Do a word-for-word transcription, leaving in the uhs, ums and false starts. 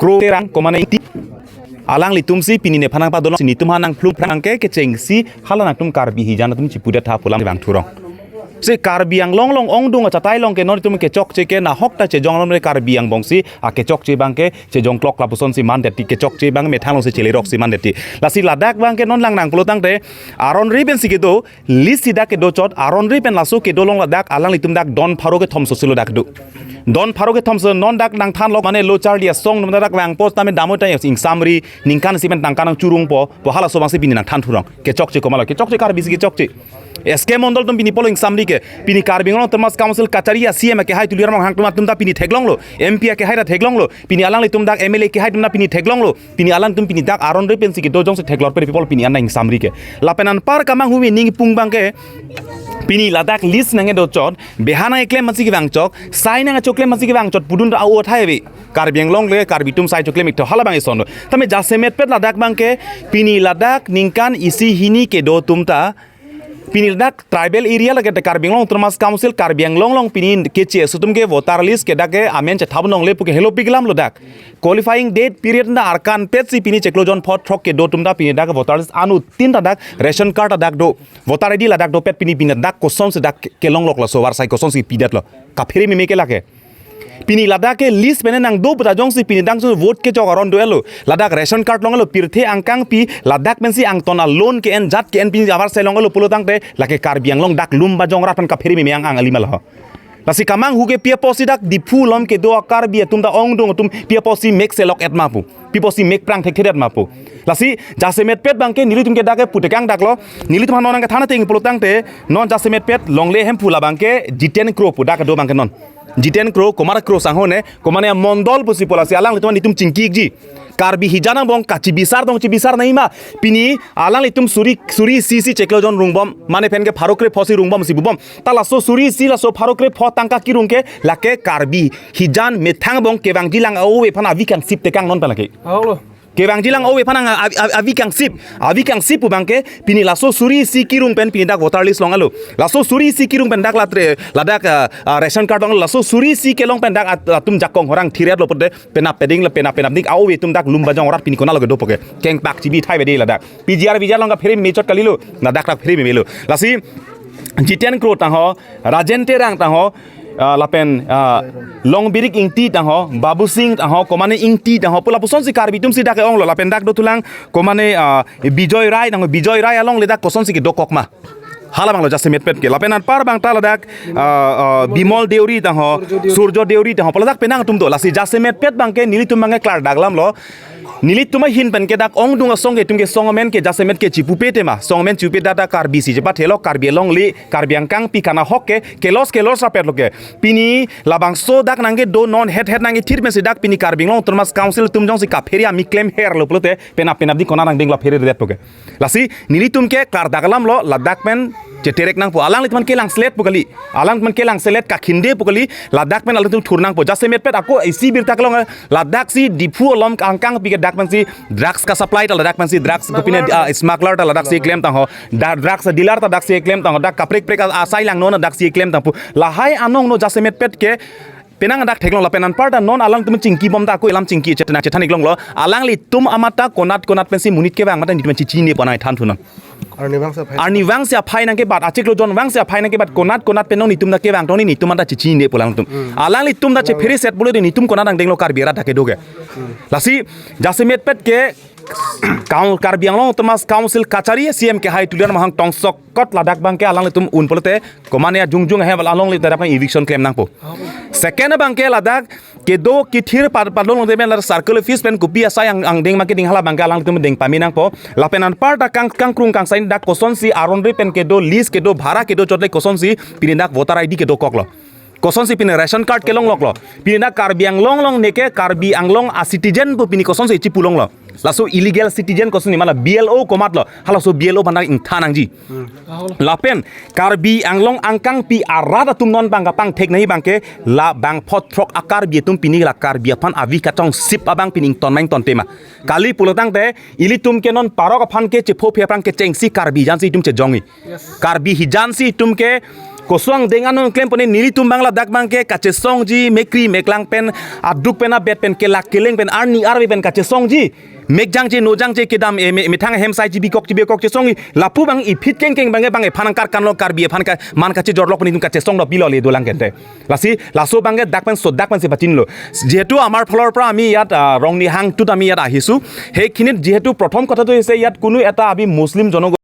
Kro Terang, komane Ingti. Alanglitum si pini nephan nangpadolong si netum ha nangphlung phrang ke kechengsi hala nangtum Karbi hijan atum chipudet tha pu alam vang thurong. Si Karbi Anglong along ongdung achatai along ke non itum kechokche ke nahok ta chejong along Karbi angbong si akechokche abang ke chejong klok lapuson si mandet ti, kechokche abang methang along si chelerok si mandet ti. Lasi ladak abang ke non lang nangpulo tangte aron ri pen si kedo, list si dak kedo chot, aron ri pen laso kedo along ladak alanglitum dak don pharo kethom so silo dak do. Don pharo kethom so non dak nangthan lok mane lo charli asong non dak vangpo tame damo ta ingsamri ningkan isi pen tangka nangchurungpo, pu halaso abang si pini nangthan thurong. Kechokche komatlo, kechokche Karbi si kechokche. S K Mondol atum pini pulo ingsamri ke, pini Karbi Anglong Autonomous Council kachari a-C E M akehai Tuliram Ronghang atum, atum ta pini theklonglo, M P akehai ta theklonglo, pini alanglitum dak M L A akehai atum ta pini theklonglo, pini alangtum pini dak aron ri pen si kedo jongsi theklongpo people pini an ingsamri ke. Lapen anpar kamanghu mi ning pung abang ke, pini ladak list nangkedo chot, beha nangkeklem masi kevang chot, sai nangchoklem masi kevang chot, pudun ra o thai ave. Karbi Anglong le, Karbi atum sai choklem ik tho hala abang ison. Tame jasemet pet ladak abang ke, pini ladak ningkan isi hini kedo atum ta, pini ladak tribal area lake te Karbi Anglong Autonomous Council, Karbi Anglong along pini keche atum ke voter list ke dak ke amen chethap nongle puke helo pik alam lo dak. Qualifying date period na arkan pet si pini chiklo jon pharo throk kedo atum ta pini dak voter list anuttin ta dak ration card ta dak do. Voter I D ladak do pet pini pini dak kosonsi dak kelong lok laso varsai kosonsi pidet lo. Kaphere meme ke lake. Pini ladak ke list pen nangdo puta jongsi pini dak so vote kechok aron do-etlo. Ladak ration card long-etlo, pirthe angkangpi, ladak pensi angton alone ke-en jat ke-en pini avarsai long-etlo pulo tangte, lake Karbi Anglong dak lum bajong rat pen kaphere meme ang ang alima lo. Lasi kamanghu ke pi apotsi dak Diphu along kedo a-Karbi atum ta ongdung atum pi apotsi mek selok-et ma pu. Pi apotsi mek prang thekthedet ma pu. Lasi jasemet pet abang ke nelitum ke dak ke putekang dak lo. Nelitum ha non nangkethan ateng pulo tangte non jasemet pet longle Hemphu labang ke Jiten Kro pu dak kedo abang ke non. Jiten Kro, Kumar Kro sangho ne, komane mondol pusi pu lasi alanglitum netum chingki ikji. Karbi hijan angbong kachibisar tong chibisar nangji ma. Pini alanglitum suri suri isi si chiklo jon rungbom, mane pen ke pharo krepho si rungbom si bubom. Ta laso suri isi laso pharo krepho tangka kirung ke lake Karbi hijan methang angbong kevangjilang a-ove aphan avi kangsip tekang non pen lake. Ahok lo. Kevangjilang a-ove aphan ang a-, a-, avi kangsip, avi kangsip pu abang ke pini laso suri isi kirung pen pini dak voter list long-etlo. Laso suri isi kirung pen dak latre, ladak, ah, ah, ration card long, laso suri isi kelong pen dak at-, atum jakong horang thiret lo pute penap peding le penap penap dik a-ove atum dak lum bajong rat pini konatlo kedo puke. Kengpak chibi thai bedi ladak. P G R V G R along kaphere meme chot kalilo. Ladak kaphere meme lo. Lasi Jiten Kro tangho, Rajen Terang tangho, ah, lapen, ah, Longbirik Ingti tangho, Babu Singh tangho, komane Ingti tangho, pu lapusonsi Karbi atum si dak ke-onglo, lapen dak dothulang, komane, ah, Bijoy Rai tangho, Bijoy Rai alongle dak kosonsi kedokok ma. Hala abang lo jasemet pet ke, lapen anpar abang ta ladak, ah, ah, Bimol Deuri tangho, Surjo Deuri tangho, pu ladak penang atum do, lasi jasemet pet abang ke nelitum abang ke klardak alam lo, nelitum ahin pen ke dak ongdung asong ke atum ke song amen ke jasemet ke chipupe tema. Song amen chipupe dak dak Karbi si chepathelo, Karbi alongle, Karbi angkangpi kanahok ke, kelos kelos rapet lo ke. Pini labangso dak nangkedo non het het nangkethir pensi dak pini Karbi Anglong Autonomous Council atum jongsi kaphere ami klemher lo pulote penap penap di konat nangdenglo phere det puke. Lasi nelitum ke klardak alam lo ladak pen cheterek nangpo. Alanglitum aphan kelangselet pu kali. Alanglitum aphan kelangselet kakhinde pu kali. Ladak pen alanglitum thur nangpo. Jasemet pet ako isi birta kelong ladak si Diphu along angkangpi ke dak pensi drugs ka-supply ta ladak pensi drugs kopine, ah, smuggler ta ladak si klem tangho. Da drugs dealer ta dak si klem tangho. Dak kaprek prek a-, asai langnon dak si klem tangpo. Lahai anong no jasemet pet ke penang dak theklong lapen anpar ta non alanglitum chingkibom ta ako elam chingki chetna chethan iklong lo. Alanglitum amat ta konat konat pensi monit kevang amat ta netum chichine pu nangthan thunon. Arnivang si aphai. Arnivang si aphai nangkebat, achiklo jon vang si aphai nangkebat, konat konat pen non netum ta kevang tong netum ta chichine pu alanglitum. Hmm. Alanglitum ta chephere set pulo netum konat nangdenglo Karbi arat dak kedo ke. Hmm. Lasi jasemet pet ke Kar-, Karbi Anglong Autonomous Council kachari C E M kehai Tuliram Ronghang tongsok kot ladak abang ke alanglitum un pulote komane ajungjung ahem alongle ladak abang eviction klem nangpo. Second abang ke ladak kedo kethir pad-, padon longte pen ladak circle office pen kopi asai ang, angdeng ma keding hala abang ke alanglitum deng pame nangpo. Lapen anpar ta kang, kangkrung kangsai dak kosonsi aron ri pen kedo list kedo bhara kedo chot le kosonsi pini dak voter I D kedokoklo. Kosonsi pini ration card kelong loklo. Pini dak Karbi Anglong along neke Karbi Anglong a-citizen pu pini kosonsi chipulonglo. Laso illegal citizen kosonsi mala B L O komatlo. Halaso B L O aphan ta ingthan nangji. Hmm. Lapen Karbi Anglong angkangpi arat atum non abang kapangthek nangji abang ke la bang pharo throk a-Karbi atum pini la Karbi aphan avi kachongsip abang pini ington ma ington tema. Kali pulo tangte ilitum ke non parok aphan ke chepho phe aphrang kechengsi Karbi hijan si itum chejongji. Yes. Karbi hijan si itum ke Kosoang deng anong klem pone nelitum abang ladak abangke kachesongji, mekri meklang pen, aduk pen, abet pen, kelak keleng pen, arni arve pen kachesongji. Mek jangje, no jangje kedam, e, me-, methang hem sai chibikok chibikok chesongji. Lapu abang iphit kengkeng abangke bang ephan angkar kanlo, Karbi ephan ka, man kachejorlok pon itum kachesong do pilo le dolang kente. Lasi, laso abangke dak pen so dak pen si pachinlo. Jehetu amar phalor pra ami yat, ah, Rongni hangtut ami yat ahisu. He khinit jehetu prothom kotha tu ise yat kunu eta abi Muslim jono